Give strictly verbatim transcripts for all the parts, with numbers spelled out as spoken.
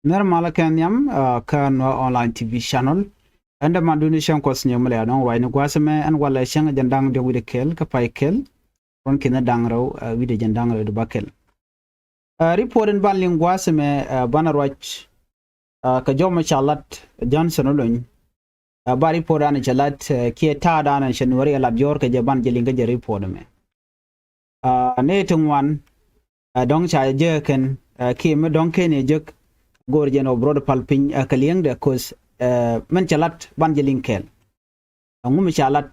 Nɛr malä kɛ nhiam, ah, kä Nuer Online T V channel. Ɛn däman duni cäŋ Kuɔth nyɛ mi lɛ anɔŋ ruacni gua̱a̱th ɛmɛ, ɛn walɛ cäŋ jɛn da̱ŋ diɔ̱k wi̱cdɛ kɛl kä pay kɛl. Ruɔ̱n ki̱n da̱ŋ rɛw, ah, wi̱cdɛ jɛn da̱ŋ rɛw di ba kɛl. Ah, report in ban liŋ gua̱a̱th ɛmɛ, ah, banɛ ruac, ah, kɛ jɔmɛ ca lat Johnson Olony. Ah, ba report danɛ cɛ lat, ah, kiɛ ta̱a̱ danɛ cɛ Nuääri ɛ lat jɔ̱ɔ̱r kɛ jɛ, ban jɛ liŋ kä jɛ report ɛmɛ. Ah, nɛy ti ŋuan, ah, dɔ̱ŋ ca jek kɛn, ah, kiɛ mi dɔ̱ŋ ken ɛ jek, go̱o̱r jɛn ɔ bi rɔɔdɛ pal piny, ah, kɛ li̱eŋdɛ, cause, ah, min cɛ lat ban jɛ liŋ kɛɛl. Ɛŋu mi ca lat,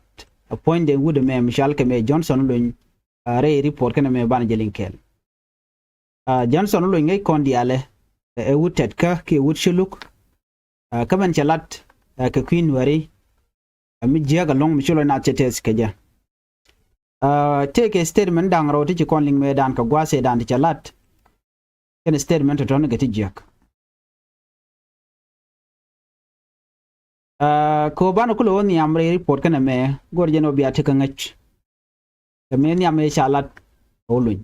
ah, puɔ̱nydɛ wut ɛmɛ mi cɔal kɛ mɛ Johnson Olony, ah, rɛy report kɛnɛ mɛ ban jɛ liŋ kɛɛl. Ah, Johnson Olony ŋäc kɔn diaalɛ, ɛ, ɛ wut Tɛtkä kiɛ wut Culuk. Ah, kä min cɛ lat, ah, kɛ kui̱ Nuääri, ah, mi jiääk ɛlɔ̱ŋ mi ci lɔc naath cɛ tɛth kɛ jɛ. Ah, tëëkɛ statement da̱ŋ rɛw ti ci kɔn liŋ mëëdan kɛ gua̱a̱th ëëdan ti cɛ lat. Kɛn statement tɔ̱tɔ̱ni kɛ ti jiääk. Ah, kɛ ɣöö banɛ kulɛ ɣöö nhiam rɛy report kɛnɛ mɛ, go̱r jɛn ɣöö bia tekɛ ŋäc. Kɛ mëë nhiam ëë ca lat Olony.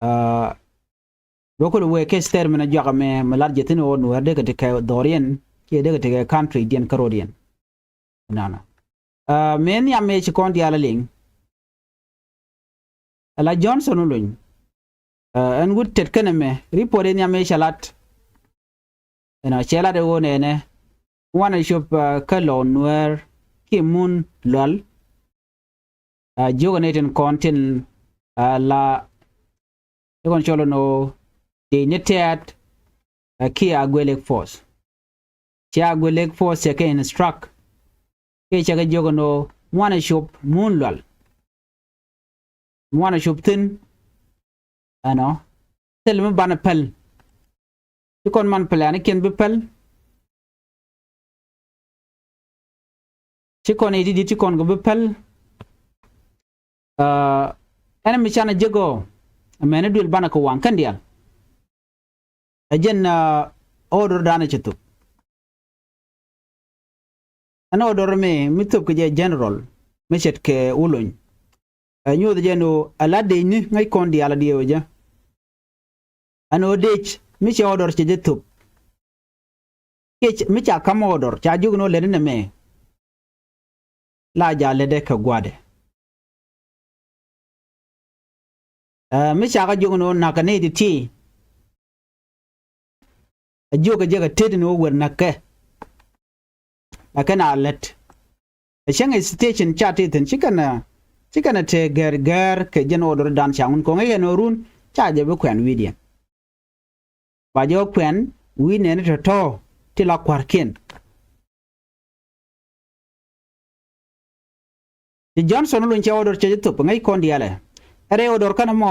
Ah, bä kulɛ wee kɛ statement ɛ jɔak ɛmɛ mi lat jɛ thi̱n ɣöö Nuäär dee kɛ tekɛ dhɔriɛn kiɛ dee kɛ tekɛ country diɛn kä ro̱diɛn. Nana. Ah, mëë nhiam ëë ci kɔn diaal a liŋ. Ala Johnson Olony. Ah, ɛn wut Tɛtkä nɛmɛ, report ëë nhiam ëë cɛ lat. Ɛn a cɛ lat ɛ ɣöö nɛnɛ wanɛ cop, ah, kä Lɔw Nuäär kiɛ Mun Lual. Ah, jiök ɛ nɛy tin kɔn tin, ah, la, ti kɔn cɔl ɛn ɣöö dee ni tɛ̈t, ah, kiɛ Aguelek Force. Cɛ Aguelek Force cɛ kɛ instruct. Kiɛ cɛ kɛ jiök ɛn ɣöö wanɛ cop Mun Lual. Wanɛ cop thi̱n. Ɛnɔ. Thil mi banɛ päl. Ci kɔn man plan kiɛn bi päl. Ci kɔn i̱ di̱t ci kɔn kɛ bi päl. Ah, ɛn mi canɛ jek ɔ. Mɛni duël banɛ kɛ waŋ kɛn diaal. Ɛ jɛn, ah, order danɛ cɛ thop. Ɛn order mi, mi thop kɛ jɛ general mi ce̱tkɛ Olony. Ɛ nyuuth jɛ ni ɣöö ala dec ni ŋäc kɔn diaal a diɛw jɛ. Ɛn ɣöö dec mi cɛ order cɛ jɛ thop. Kiɛ mi ca ka̱m order ca jiök ni ɣöö lätdɛ nɛmɛ. La ja lätdɛ kɛ gua̱dɛ. Ɛ, mi ca kɛ jiök ni ɣöö na̱k kɛ nɛy ti̱ti̱. Ɛ jiök kɛ jɛ kɛ tet ni ɣöö wër na̱k kɛ. Lakin a lät. Ɛ cäŋ ɛ station ca ti thi̱n ci kɛn ɛ, ci kɛn ɛ te gɛr gɛr kɛ jɛn order dan ca ŋun ko̱ŋ ɛ yɛn ɣöö run ca jɛ bi kuɛn wi̱i̱diɛn. Ba jɛ wä kuɛn wi̱i̱ nɛɛni tɔ̱tɔ̱ ti la kua̱rkiɛn. Ci Johnson Olony cɛ order cɛ jɛ thop ŋäc kɔn diaalɛ. Ɛ rɛy order kɛn ɛmɔ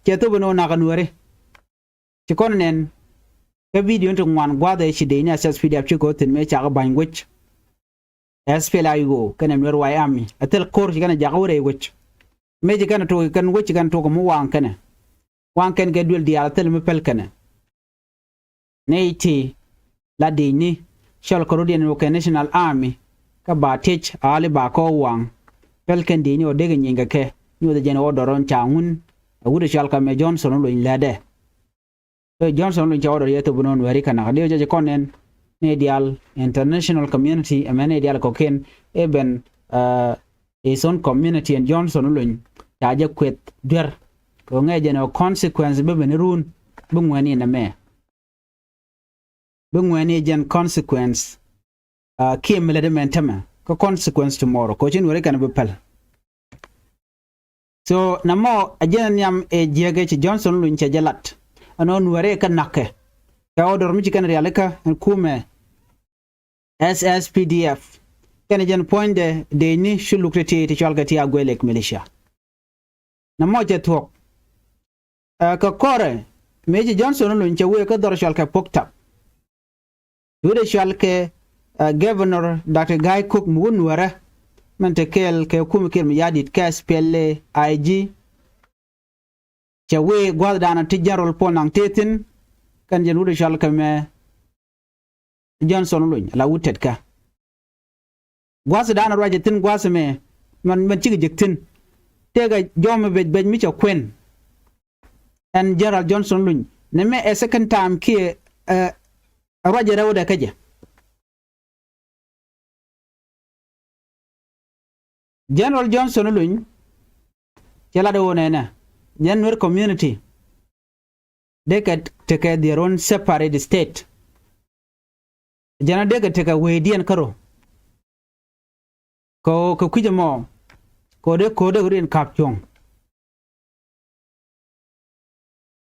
cɛ thop ɛn ɣöö na̱k ɛ Nuääri. Ci kɔn nɛn kä video ni ti ŋuan gua̱a̱th ɛ ci dec ni SSPDF ci kɛ ɣöö thi̱n mëë cakɛ ba̱ny wec. SPLA-IO kɛnɛ Nuer White Army ɛ thil ko̱r ci kɛn ɛ jakä wä rɛy wec. Mëë ci kɛn ɛ tok kɛn wec ci kɛn ɛ tok mi waŋ kɛnɛ. Waŋ kɛn kɛ duël diaal ɛ thil mi päl kɛnɛ. Nɛy ti la dec ni cɔl kɛ rɔ̱diɛn ɣöö kɛ National Army kä ba tiec ali ba kɔ waŋ. Päl kɛn dec ni ɣöö dee kɛ nyieeny kɛ kɛ nyuɔth jɛn ɣöö dɔrɔn ca ŋun. Ɛ wut ɛ cɔal kɛ mɛ Johnson Olony lätdɛ. Ɛ Johnson Olony ca ɣöö dɔr yɛ thop nɔn wääri kɛ nak. Dee jɛ jɛ kɔn nɛn ni diaal international community ɛmɛ ni diaal kɔkiɛn ɛ ben, ah, his own community ɛn Johnson Olony ca jɛ kueth duer. Kɛ ŋɛ jɛn ɛ consequence bi ben run bi ŋuɛni nɛmɛ. Bi ŋuɛni jɛn consequence, ah, kiɛ mi lät mɛn tämɛ kä consequence tomorrow kɛ ci Nuääri kɛn bi päl. So namɔ ɛ jɛn nhiam ɛ jiäkɛ ci Johnson Olony cɛ jɛ lat. Ɛn ɣöö Nuääri ɛ kɛ na̱kɛ kɛ order mi ci kɛn rialikä ɛn kumɛ SSPDF. Kɛn jɛn puɔ̱nydɛ dec ni Culuk ti̱ti̱ ti cɔalkɛ ti Aguelek militia. Namɔ cɛ thuɔ̱k. Ɛ kɛ kɔrɛ mëë ci Johnson Olony cɛ wee kä dhɔr cɔalkɛ Poktak. Wut ɛ cɔalkɛ, ɛ, Governor Doctor Gai Kok mi wun Nuärä. Min te kɛɛl kɛ kum Kiir Mayardit kɛ SPLA IG. Cɛ wee gua̱thdan ti General Paul Nang te thi̱n. Kɛn jɛn wut ɛ cɔalkɛ mɛ Johnson Olony la wut Tɛtkä. Gua̱thdan ruacɛ thi̱n gua̱th mɛ mɛn, mɛn cikɛ jek thi̱n. Tëëkɛ jɔm bec bec mi cɛ kuɛn. Ɛn General Johnson Olony nɛmɛ ɛ second time kiɛ, ɛ, Ɛ ruacɛ rɛwdɛ kä jɛ. General Johnson Oluny cɛ lat ɛ ɣöö nɛnɛ jɛn Nuer community dee kɛ tekɛ their own separate state. Jɛn a dee kɛ tekɛ wecdiɛn kärɔ̱. Kɛ ɣöö kɛ kui̱c ɛmɔ kɛ ɣöö dee ko̱r dee kɛ rin ka̱p cuɔ̱ŋ.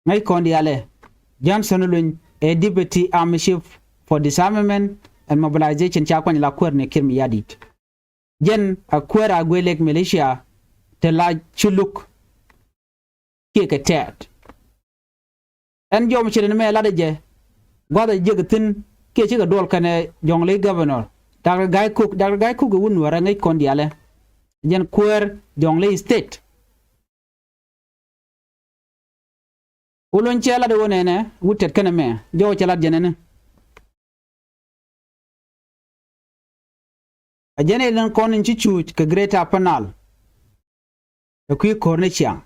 Ŋäc kɔn diaalɛ, Johnson Oluny ɛ Deputy Army Chief for Disarmament and Mobilization ca kuany la kuäär ni Kiir Mayardit. Jɛn a kuäär a Aguelek militia te la Shilluk kiɛ kɛ Tɛɛt. Ɛn jɔw mi ce̱t ɛn mɛ latdä jɛ gua̱th a jiäk thi̱n kiɛ cikɛ duɔl kɛnɛ Jonglei governor Doctor Gai Kok. Doctor Gai Kok ɛ wut Nuäärä. Ŋäc kɔn diaalɛ, jɛn kuäär Jonglei State. Oluny cɛ lat ɛ ɣöö nɛnɛ wut tɛt kɛnɛ mɛ jɔw cɛ lat jɛ nɛnɛ. A jɛn ɛ lɛn kɔn in ci cuuc kɛ Greater Upper Nile. Ɛ kui̱ ko̱r ni ciaŋ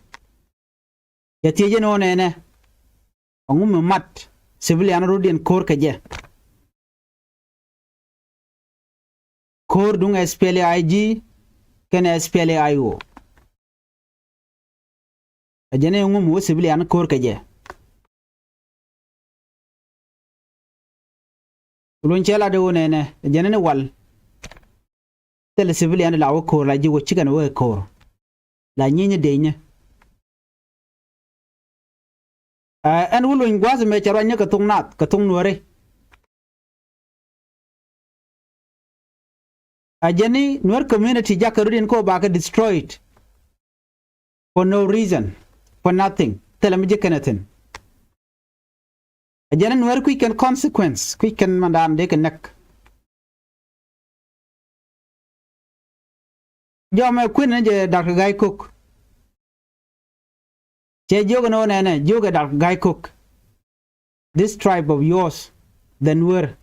cɛ thiec ɛn ɣöö nɛnɛ ɛŋu mi mat civilian rɔ̱diɛn ko̱r kɛ jɛ? Ko̱r duŋ S P L A I G kɛnɛ S P L A I O. A jɛn ɛ ŋu mi wä civilian ko̱r kɛ jɛ? Oluny cɛ lat ɛ ɣöö nɛnɛ a jɛn ɛ ni wal thilɛ civilian la wä ko̱r la ji̱ wä cikɛn wä ko̱r la nyinyä dec ni. Ɛ, ɛn wä Oluny gua̱a̱th ɛmɛ cɛ ruacni kɛ thok naath kɛ thok Nuääri. A jɛn ni Nuer community jakä rɔ̱diɛn kɛ ɣöö bakɛ destroyed for no reason, for nothing. Thilɛ mi ji̱ kɛn ɛ thi̱n. A jɛn ni Nuääri kui̱c kɛn consequence, kui̱c kɛn mandan dee kɛ näk. Jɔmɛ kuën ni jɛ Doctor Gai Kok. Cɛ jiök ni ɣöö nɛnɛ, jiök ɛ Doctor Gai Kok, this tribe of yours, the Nuer,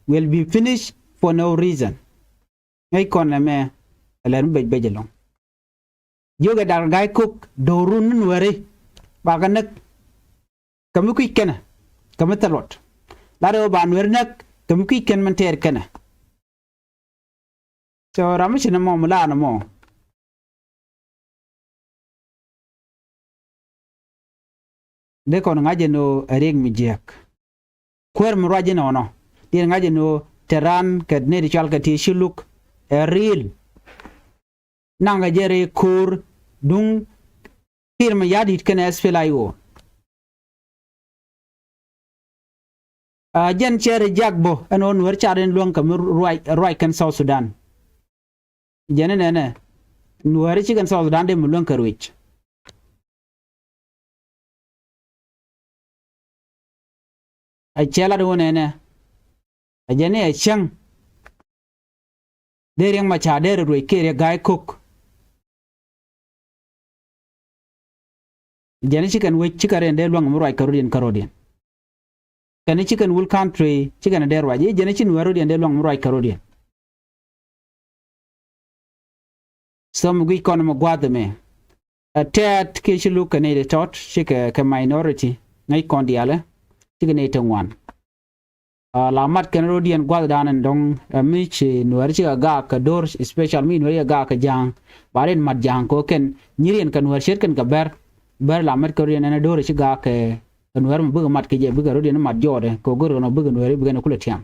will be finished for no reason. Ŋäc kɔn ɛmɛ ɛ lɛr mi bec bec ɛlɔ̱ŋ. Jiök ɛ Doctor Gai Kok, do̱run ni Nuääri bakɛ näk kɛ mi kui̱c kɛnɛ, kɛ mi thil luɔt. Lat ɛ ɣöö ba Nuääri näk kɛ mi kui̱c kɛn min tɛɛr kɛnɛ. So ram mi ci nɔmɔ mi la nɔmɔ dee kɔn ŋa̱c ɛn ɣöö ɛ riɛk mi jiääk. Kuäär mi ruac inɔnɔ diɛn ŋa̱c ɛn ɣöö te raan kɛ nɛy ti cɔal kɛ ti Shilluk ɛ riil. Naŋkɛ jɛ rɛy ko̱r duŋ Kiir Mayardit kɛnɛ S P L A I O. A jɛn cɛ reject bä ɛn ɣöö Nuäär car in luäŋ kɛ mi ruac, ruac kɛn South Sudan. Jɛn in nɛnɛ Nuääri ci kɛn South Sudan dee mi luäŋ kɛ ruec. A cɛ lat wä nɛnɛ a jɛn ni a cäŋ. Dee Riɛk Macar dee rɛ ruec kiɛ Riɛk Gai Kok. Jɛn cikɛn wec cikɛ rɛn dee luäŋ mi ruac kärɔ̱diɛn kärɔ̱diɛn. Kɛn cikɛn wul country cikɛn dee ruac i̱ jɛn ci Nuäär rɔ̱diɛn dee luäŋ mi ruac kärɔ̱diɛn. So mi guic kɔn mi gua̱th ɛmɛ. Ɛ Tɛɛt kiɛ Shilluk kɛ nɛy ti tɔt cikɛ kɛ minority ŋäc kɔn diaalɛ cikɛ nɛy ti ŋuan. A la mat kɛn rɔ̱diɛn gua̱thdan ɛn dɔ̱ŋ ɛ mi ci Nuääri cikɛ gaak kɛ do̱r, especial mi Nuääri cikɛ gaak kɛ Ja̱a̱ŋ. Ba rin mat Ja̱a̱ŋ kɛ ɣöö kɛn nyiriɛn kɛ Nuäär ce̱tkɛn kɛ Bɛr. Bɛr la mat kɛ rɔ̱diɛn ɛn ɛ do̱r ci gaak kɛ Nuäär mi bikɛ mat kɛ jɛ bikɛ rɔ̱diɛn mat jɔɔdɛ kɛ ɣöö go̱r kɛn ɔ bikɛ Nuääri bikɛn ɛ kulɛ tiam.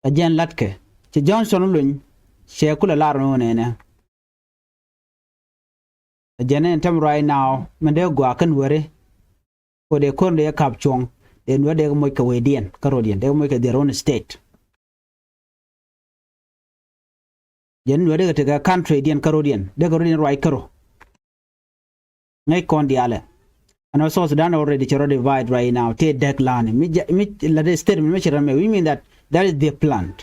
Ɛ jɛn latkɛ ci Johnson Oluny cɛ kulɛ lar ni wä nɛnɛ. Ɛ jɛn ɛn tɛm right now min dee gɔaa kä Nuääri. Kɛ dee ko̱r dee kap cuɔ̱ŋ dee Nuääri dee kɛ moc kɛ wecdiɛn kä rɔ̱diɛn dee kɛ moc kɛ their own state. Jɛn Nuääri dee kɛ tekɛ country diɛn kä rɔ̱diɛn dee kɛ rɔ̱diɛn ruac kärɔ̱. Ŋäc kɔn diaalɛ. Ɛn ɔ South Sudan already cɛ rɔ divide right now tëë däk la̱a̱ni mi la dee statement mi cɛ rɔ mɛ, we mean that that is the plan.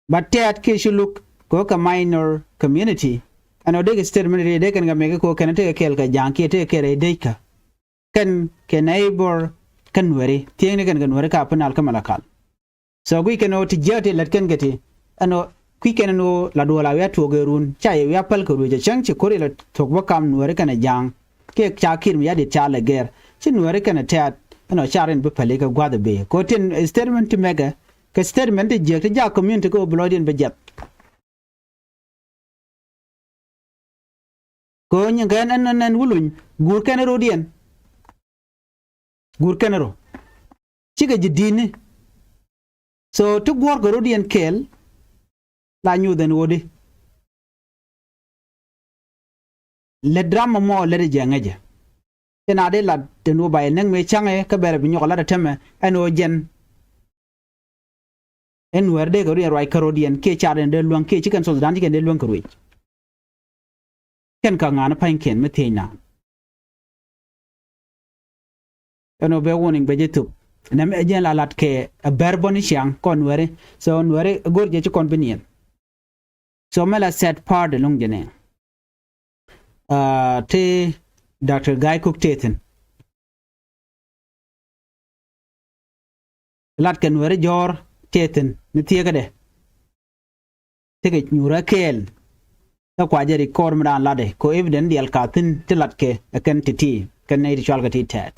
But Tɛɛt kiɛ Shilluk kɛ ɣöö kɛ minor community. Ɛn ɔ dee kɛ statement ri dee kɛn kɛ mɛk kɛ ɣöö kɛn tekɛ kɛɛl kɛ Ja̱a̱ŋ kiɛ tekɛ kɛɛl kɛ Dec kä kɛn kɛ neighbor kä Nuääri thiekni kɛn kɛ Nuääri kä Upper Nile kä Malakal. So kui̱c kɛn ɣöö ti jiäk ti lät kɛn kɛ ti ɛn ɣöö kui̱c kɛn ɛn ɣöö la duɔl a wi̱i̱ a tuɔɔk ëë run ca yɛ wi̱i̱ a päl kɛ ruëëc ɛ cäŋ ci ko̱r yɛ la thuɔ̱k bä kam Nuääri kɛnɛ Ja̱a̱ŋ. Kiɛ ca Kiir mi ya̱ dit ca lɛ gɛr Ci Nuääri kɛnɛ tɛ̈t ɛn ɔ car in bi päli kɛ gua̱th ɛ bëë kɛ ɔ tin statement ti mɛkɛ kɛ statement ti jiäk ti jak community kɛ ɔ bi lɔcdiɛn bi jiath. Kɛ ɣöö nyin kɛn ɛn ɛn ɛn wuluny guur kɛn rɔ̱diɛn. Guur kɛn rɔ cikɛ ji̱ di̱i̱ni. So ti guɔ̱ɔ̱r kɛ rɔ̱diɛn kɛɛl la nyuuth ɛn ɣöödi. Lät ram ɛmɔ lät jɛ ŋäcɛ. Cɛ na dee lat ɛn ɣöö ba yɛ näk mëë ca̱ŋɛ kä bɛrɛ bi nyɔk lat ɛ tämɛ ɛn ɣöö jɛn. Ɛn Nuäär dee kɛ rɔ̱diɛn ruac kärɔ̱diɛn kiɛ car ɛn dee luäŋ kiɛ ci kɛn South Sudan ci kɛn dee luäŋ kɛ ruëc. Kɛn kä ŋa̱a̱n pa̱nykiɛn mi thiec naan. Ɛn ɔ bɛ warning bɛ jɛ thop. Nɛmɛ ɛ jɛn la lat kɛ ɛ bɛr bɔni ciaŋ kɔn Nuääri. So Nuääri go̱r jɛ ci kɔn bi niɛn. So mɛ la set part ɛlɔ̱ŋ jɛ nɛ. Ti Doctor Guy Cook tëë thi̱n. Lat kɛ Nuääri jɔ̱ɔ̱r tëë thi̱n ni thieekädɛ. Tekɛ nyuurä kɛɛl. Kä kua jɛ record mi daan latdɛ kɛ evidence diaal ka thi̱n ti lat kɛ ɛ kɛn ti ti kɛn nɛy ti cual kɛ ti tɛɛt.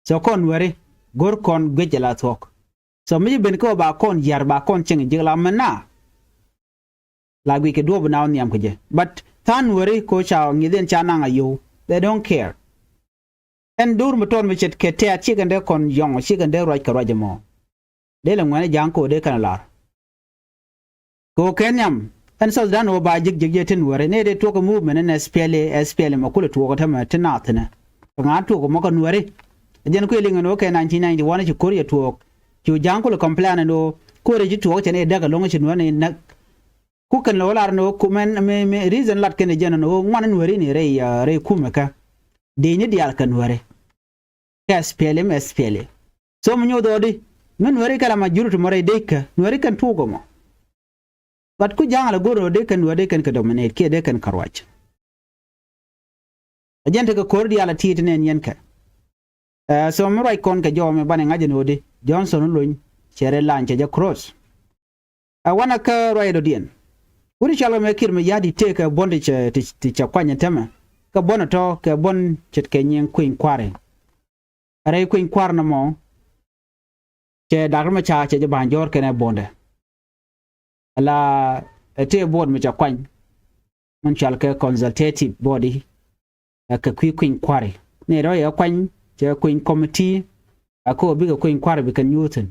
So kɔn Nuääri go̱r kɔn guic jɛ la thuɔ̱k. So mi ci ben kä ba kɔn jia̱r ba kɔn cieŋ ji̱ la mɛn na. La guic kɛ duɔ̱ɔ̱p na wä nhiam kɛ jɛ but tha̱a̱n Nuääri ko ca ŋi̱th in ca naŋ a yio̱w. They don't care. Ɛn do̱r mi tɔt mi ce̱tkɛ tɛ̈t cikɛn dee kɔn yɔ̱ŋ cikɛn dee ruac kɛ ruac ɛmɔ. Dee lɛ ŋuɛ̈ni ja̱a̱ŋ ko dee kɛn lar. Kɛ ɣöö kɛ nhiam ɛn South Sudan ɣöö ba ji̱k ji̱k jɛ tin Nuääri ni dee tuɔk movement ɛn S P L A, S P L M ɛ kulɛ tuɔɔk tämɛ ti naath thi̱nɛ. Kɛ ŋa̱a̱n tuɔk ɛmɔ kɛ Nuääri. Ɛ jɛn kuëë liŋ ɛn ɣöö kɛ nineteen ninety-one ci ko̱r yɛ tuɔɔk. Cu ja̱a̱ŋ kulɛ complain ɛn ɣöö ko̱r ɛ ci tuɔɔk cɛn ɛ däk ɛlɔ̱ŋ ci Nuääri ni näk. Ku kɛn lɛ wä lar ni wä kumɛn mi, mi reason lat kɛn jɛn ni wä ŋuan ni Nuääri ni rɛy, uh, rɛy kumɛ kä. Dee ni diaal kɛ Nuääri. Kɛ S P L M, S P L A. So mi nyuuth ɔ di mi Nuääri kɛ la majority mɔ rɛy dee kä Nuääri kɛn tuuk ɔ mɔ. But ku ja̱a̱ŋ la go̱r ɔ dee kɛn Nuääri dee kɛn kɛ dominate kiɛ dee kɛn kɛ ruac. A jɛn tekɛ ko̱r diaal a ti̱i̱t nɛn yɛn kɛ. Ɛ, so mi ruac kɔn kɛ jɔɔk mi banɛ ŋa̱c ɛn ɣöödi Johnson Olony cɛ rɛ lany cɛ jɛ cross. Ɛ wanɛ kä ruac dɔ̱diɛn. Wut cɔal kɛ mɛ Kiir Mayardit tëëkɛ buɔ̱n ti cɛ, ti, ti cɛ kuany ɛn tämɛ. Kɛ buɔ̱n ɛ tɔ̱ kɛ buɔ̱n ce̱tkɛ nyiŋ kui̱ny kua̱ri. Rɛy kui̱ny kua̱r nɔmɔ cɛ Doctor Machar cɛ jɛ ba̱a̱ny jɔ̱ɔ̱r kɛnɛ buɔ̱ndɛ. Ala ɛ tëë buɔt mi cɛ kuany min cɔal kɛ consultative body. Ɛ kɛ kui̱ kui̱ny kua̱ri ni rɔ yɛ kuany cɛ kui̱ny committee. Ɛ kɛ ɣöö bikɛ kui̱ny kua̱ri bikɛ nyuuthin.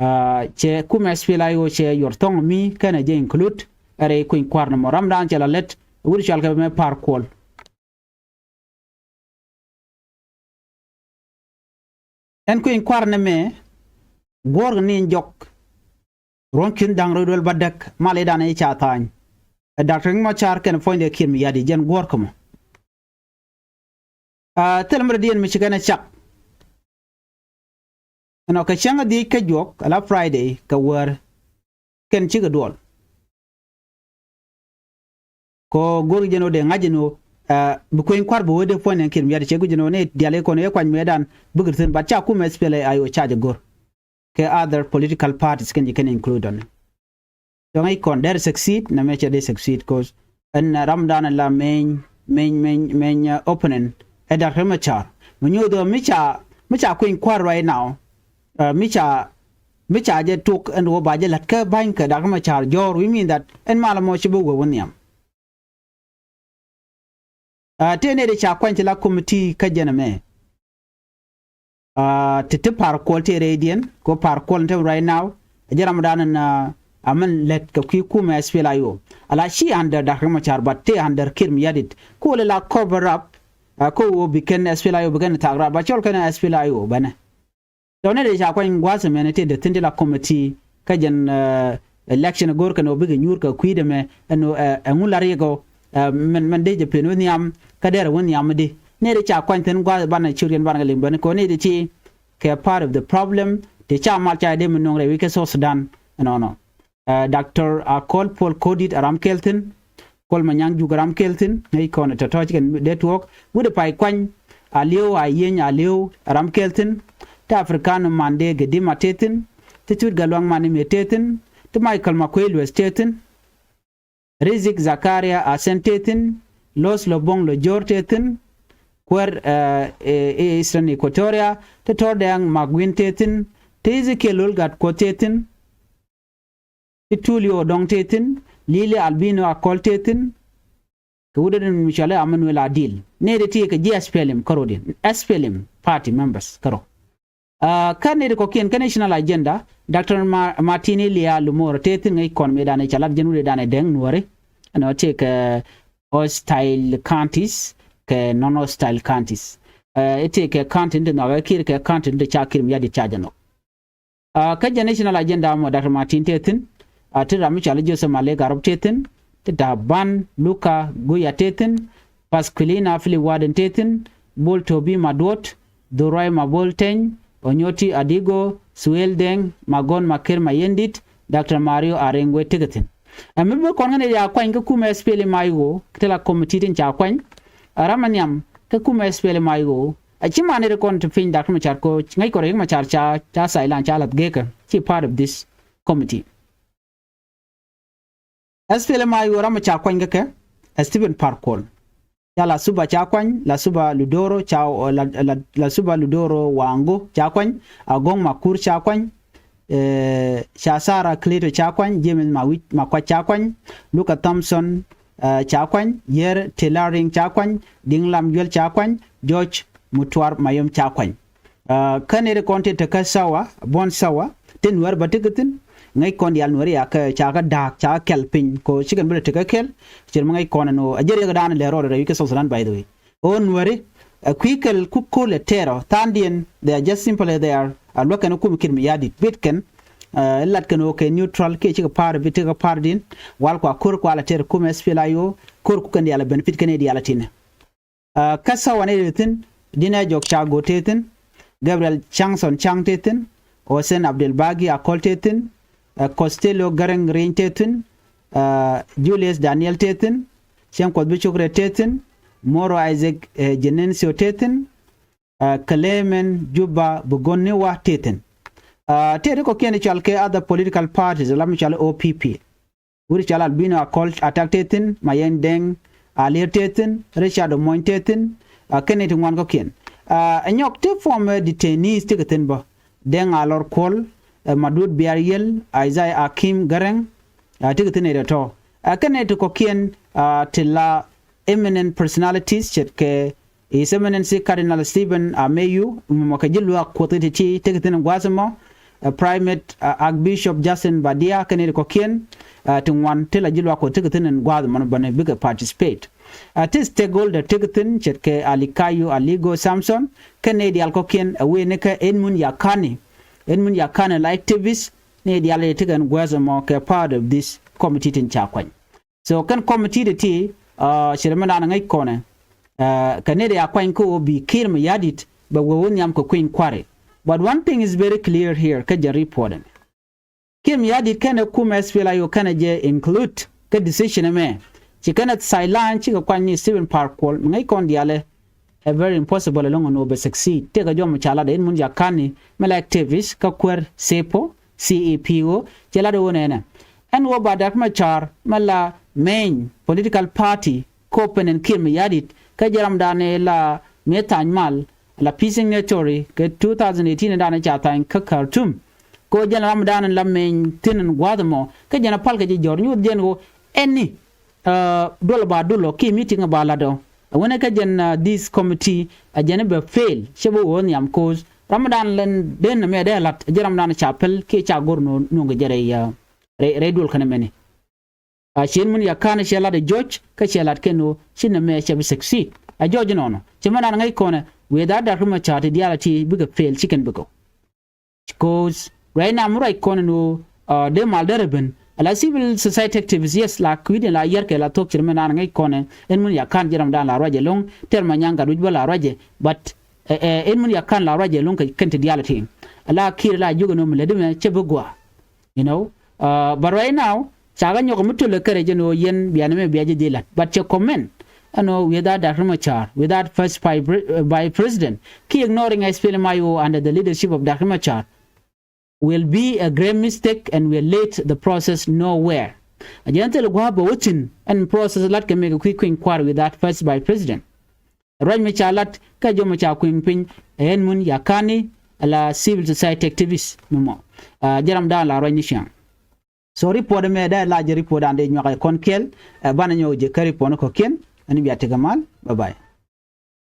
Aa, cɛ kumɛ S P L A I O cɛ yuɔr thɔŋ mi kɛnɛ jɛ include ɛ rɛy kui̱ny kua̱r nɔmɔ ramdan cɛ la lɛt wut cɔal kɛ mɛ Par Kuol. Ɛn kui̱ny kua̱r nɛmɛ guɔ̱ɔ̱rkɛ ni jɔk. Ruɔ̱n ki̱n da̱ŋ rɛw duel bädäk mal i̱ dan i̱ ca tha̱a̱ny. Ɛ Doctor Riek Machar kɛnɛ puɔ̱nydɛ Kiir Mayardit jɛn guɔ̱ɔ̱rkɛ mɔ. Aa, thilɛ mi rɔ diɛn mi ci kɛn ɛ cak. Ɛnɔ kɛ cäŋ ɛ dhiec kä juɔk ala Friday kɛ wäär kɛn cikɛ duɔl. Kɔ go̱r jɛn ɔ dee ŋa̱c jɛn ɔ, aa, bi kueny kua̱r bi wee dee puɔ̱ny nɛn Kiir Mayardit cɛ guic jɛn ɔ ni diaal i̱ kɔn i̱ kuany mëëdan bikɛ thi̱n but ca kumɛ S P L A I O ca jɛ go̱r. Kɛ other political parties kɛn ji̱ kɛn include ɔni. Dɔ̱ŋ i̱ kɔn der succeed nɛ mɛ cɛ dee succeed cause ɛn ramdan la meny meny meny meny, uh, opponent ɛ Doctor Machar. Mi nyuuth ɔ mi ca mi ca kueny kua̱r right now. Uh, mi ca mi ca jɛ tuk ɛn wä ba jɛ la̱t kä ba̱ny kɛ Doctor Machar jɔ̱ɔ̱r, we mean that ɛn mal mɔ ci bi wee wä nhiam. Aa, tëë nɛy ti ca kuany ti la committee kä jɛn ɛmɛ. Aa, ti ti Par Kuol tëë rɛydiɛn kɛ Par Kuol ni te right now. Ɛ jɛ ramdan ɛn, aa, amɛn lät kɛ kui̱ kumɛ S P L A I O. Ala ci under Doctor Riek Machar but tëë under Kiir Mayardit. Kɛ ɣöö lɛ la cover up, aa, kɛ ɣöö bi kɛn S P L A I O bi kɛn thaak rap ba cɔl kɛn S P L A I O bɛnɛ. Tɔ̱ ni dee ca kuany gua̱a̱th ɛmɛn tëë dee thi̱n ti la committee kä jɛn, ɛ, election go̱o̱r kɛn ɣöö bikɛ nyuur kɛ kui̱dɛ mɛ ɛn ɣöö, ɛ, ɛŋu la riɛk ɣöö, ɛ, mɛn, mɛn dee jɛ pen wä nhiam kä dee rɛ wä nhiam mi di. Ni dee ca kuany thi̱n gua̱a̱th banɛ ci riɛn banɛ kɛ liŋ bäni kɛ ɣöö ni dee ti kɛ part of the problem ti ca mal ca dee mi nuɔ̱ŋ rɛy wi̱c kä South Sudan ɛnɔnɔ. Ɛ, Doctor Akol Paul Koldit a ram kɛl thi̱n. Kuol Manyaŋ Juuk a ram kɛl thi̱n ŋäc kɔn tɔ̱tɔ̱ ci kɛn dee tuɔɔk. Wi̱cdɛ Pay Kuany, Alieu Ayieny Alieu a ram kɛl thi̱n. Ti African Mandee Gedima tëë thi̱n. Ti Tut Gatluak Mani Mɛ tëë thi̱n. Ti Michael Makuei Lueth tëë thi̱n. Rizek Zakaria Asen tëë thi̱n. Los Lobong Lojor tëë thi̱n. kuäär, eh, eh, Eastern Equatoria, ti Tɔr Dɛŋ Maguin tëë thi̱n, ti Ezekiel Lol Gatkuɔth tëë thi̱n, ti Tulio Dɔŋ tëë thi̱n, Lili Albino Akɔl tëë thi̱n, kɛ wut in mi cɔal i̱ Emmanuel Adil. Nɛy ti ti kɛ ji̱ S P L M kärɔ̱diɛn, S P L M party members kärɔ̱. Ah, kä nɛy ti kɔ̱kiɛn kä National Agenda, Doctor Ma-, Martin Elia Lumoro tëë thi̱n ŋäc kɔn mëëdan ɛ ca lat jɛn wut in dan ɛ Dɛŋ Nuääri. Ɛn ɔ tëë kɛ hostile counties kɛ non-hostile counties. Eh, ɛ tëë kɛ county in ti nhɔakɛ Kiir kɛ county in ti ca Kiir Mayardit ca jɛ nhɔk. Ah, kä jɛ National Agenda mɔ Doctor Martin tëë thi̱n, ah, ti ram mi cɔal i̱ Joseph Malek Arop tëë thi̱n, ti Taban Luka Guya tëë thi̱n, Pasquilina Philip Warden tëë thi̱n, Bol Tobi Maduot, Dhuruai Mabol Teny, Onyoti Adigo, Suel Deng, Magon Maker Mayendit, Doctor Mario Areng wee tekɛ thi̱n. Ɛ mi bi kɔn kä nɛy ti ca kuany kä kumɛ S P L M I O, ti la committee tin ca kuany, ɛ ram ɛ nhiam kä kumɛ S P L M I O, ɛ ci man nɛy ti kɔn ti piny Doctor Machar ko ŋäc kɔn Riek Machar ca, ca silent, ca lath gekä, ci part of this committee. S P L M I O ram ɔ ca kuany kä kɛ, ɛ Stephen Par Kuol. Ca Lasuba ca kuany, Lasuba Ludoro ca, la, la, Lasuba Ludoro Wango ca kuany, Agong Makur ca kuany, eh, ca Sarah Cleto ca kuany, James Mawic Makuac ca kuany, Luka Thompson, eh, ca kuany, Yer Telaring ca kuany, Diŋ Lam Yuel ca kuany, George Mutuar Mayom ca kuany. Ah, kä nɛy ti kɔn ti te kä Sawa, Buɔ̱n Sawa, ti Nuäär bä tekɛ thi̱n, ŋäc kɔn diaal Nuääri ca kɛ, ca kɛ da̱a̱k, ca kɛ kɛl piny, kɛ ɣöö ci kɛn bi lɛ tekɛ kɛl, ce̱t mi ŋäc kɔn ɛn ɣöö a jɛ riɛk dan lɛ rɔɔdɛ rɛy wi̱c kä South Sudan, by the way. Ɣöö Nuääri, ɛ kui̱ kɛl ku ko̱r lɛ tɛɛr ɔ, tha̱a̱ŋdiɛn, they are just simply there, a luäk kɛn kum Kiir Mayardit, bit kɛn, eh, lat kɛn ɣöö kɛ neutral, kiɛ cikɛ part bi tekɛ part din, wal kua ko̱r kua lɛ tɛɛr kum S P L I O, ko̱r ku kɛn diaal ɛ benefit kɛn i̱ diaal ɛ tinɛ. Ah, kä Sawa nɛy ti thi̱n, Dinɛ Jɔk Cak Go̱o̱t tëë thi̱n, Gabriel Changson Chang tëë thi̱n, Hussein Abdel Bagi Akɔl tëë thi̱n, ah, Costello Garang Rieny tëë thi̱n, ah, Julius Daniel tëë thi̱n, Cieŋ Kuɔth Bi Cuk Rɛt tëë thi̱n, Moro Isaac, eh, Genencio tëë thi̱n, ah, Clement Juba Bugoniwa tëë thi̱n. Ah, tëë ti kɔ̱kiɛn i̱ cɔal kɛ other political parties, la mi cɔal O P P. Wut cɔal Albino Akɔl Atak tëë thi̱n, Mayɛn Dɛŋ Alier tëë thi̱n, Richard Omony tëë thi̱n, ah, kɛn nɛy ti ŋuan kɔ̱kiɛn. Ah, ɛ nyɔk ti former detainees tekɛ thi̱n bä, Dɛŋ Alɔr Kuɔl, eh, Madut Biar Yel, Isaiah Akim Garang, ah, tekɛ thi̱n nɛy tɔ̱tɔ̱. Ah, kɛn nɛy ti kɔ̱kiɛn, ah, ti la eminent personalities ce̱tkɛ His Eminency Cardinal Stephen Ameyu, mɔ kɛ ji̱ luaak Kuɔth ti ti tekɛ thi̱n gua̱a̱th ɛmɔ, eh, Primate, eh, Archbishop Justin Badia, kɛn nɛy ti kɔ̱kiɛn, eh, ti ŋuan ti la ji̱ luaak Kuɔth tekɛ thi̱n gua̱a̱th ɛmɔ bä ni bikɛ participate. Eh, ti stakeholder tekɛ thi̱n ce̱tkɛ Alikayu Aligo Samson, kɛn nɛy diaal kɔ̱kiɛn, eh, wëë ni kä Edmund Yakani, Edmund Yakani la activist, nɛy diaal ti tekɛ gua̱a̱th ɛmɔ kɛ part of this committee tin ca kuany. So kɛn committee ti ti, ah, ce̱t mi naan ŋäc kɔnɛ, ah, kɛ nɛy ti ca kuany kä ɣöö bi Kiir Mayardit bɛ wee wä nhiam kɛ kui̱ny kua̱ri. But one thing is very clear here kä jɛ report ɛn. Kiir Mayardit kɛnɛ kumɛ S P L I O kɛnɛ jɛ include kä decision ɛmɛ. Ci kɛnɛ sideline cikɛ kuany ni Stephen Par Kuol, mi ŋäc kɔn diaalɛ, ɛ very impossible ɛlɔ̱ŋ ɛn ɣöö bɛ succeed. Tëëkɛ jɔm ca lat ɛn mun ca ka̱n ni mi la activist kä kuäär SAPO, C A P O, cɛ lat ɣöö nɛnɛ ɛn ɣöö ba Dak Macar mi la main political party kɛ open ɛn Kiir Mayardit, kä jɛ ramdan ɛ la mëë tha̱a̱ny mal, la peace signatory kɛ two thousand eighteen dan ca tha̱a̱ny kä Khartoum. Kɛ ɣöö jɛn ramdan la main thi̱n ɛn gua̱a̱th ɛmɔ, kä jɛn a pal kɛ jɛ jɔr nyuuth jɛn ɣöö ɛni, ah, duɔl ba dul ɔ kiɛ meeting ba lat ɔ. Ɛ wänɛ kä jɛn, ah, this committee, a jɛn bɛ fail, cɛ bä wä nhiam ko̱o̱th. Ramdan lɛn den nɛmɛ dee lat, jɛ ramdan ca pɛl kiɛ ca go̱r nööŋ kɛ jɛ rɛy, ah, rɛy, rɛy duɔl kɛnɛ mɛni. A ci ɛn mun ca ka̱n cɛ lat ɛ jɔc, kä cɛ lat kɛn ɣöö ci nɛmɛ cɛ bi succeed. A jɔc inɔnɔ. Cɛ mɛn an ŋäc kɔnɛ, without Dak Macar ti diaal a ti bikɛ fail, ci kɛn bikɛ. Cause right now mi ruac kɔn ɛn ɣöö, ah, dee mal derɛ ben. Ala civil society activists, yes, la kui̱dɛn la yɛrkɛ la thok ce̱t mɛn an ŋäc kɔnɛ. Ɛn mun ca ka̱n jɛ ramdan la ruac ɛlɔ̱ŋ, tɛr ma nyaŋ gat wi̱c bä la ruac ɛ. But, eh, eh, ɛn mun ca ka̱n la ruac ɛlɔ̱ŋ kɛ kɛn ti diaal a ti. Ala Kiir la jiök ɛn ɣöö mi lät ɛmɛ cɛ bi gɔaa. You know, uh, but right now, ca kɛ nyɔk mi tölɛ kärɛ jɛn ɣöö yɛn bia nɛmɛ bia jɛ dhil lat. But cɛ comment ɛn ɣöö without Dak Macar, without first vice pre-, uh, vice president, ki ignoring S P L M I O under the leadership of Dak Macar will be a grave mistake and will lead the process nowhere. A jɛn thil gua̱a̱p bɛ wä thi̱n ɛn process lat kɛ mɛk kui̱ kui̱ny kua̱r without first vice president. Ruac mi ca lat kä jɔmɛ ca kui̱ŋ piny ɛ ɛn mun yakani ala civil society activist mi mɔ. Jɛ ram da̱a̱n la ruac ni ciaŋ. So report mɛ dee la jɛ report an dee nyuak ɛ kɔn kɛl. Ɛ banɛ nyɔk jɛ kä report ni kɔ̱kiɛn. Ɛn bia tekɛ mal. Bye bye.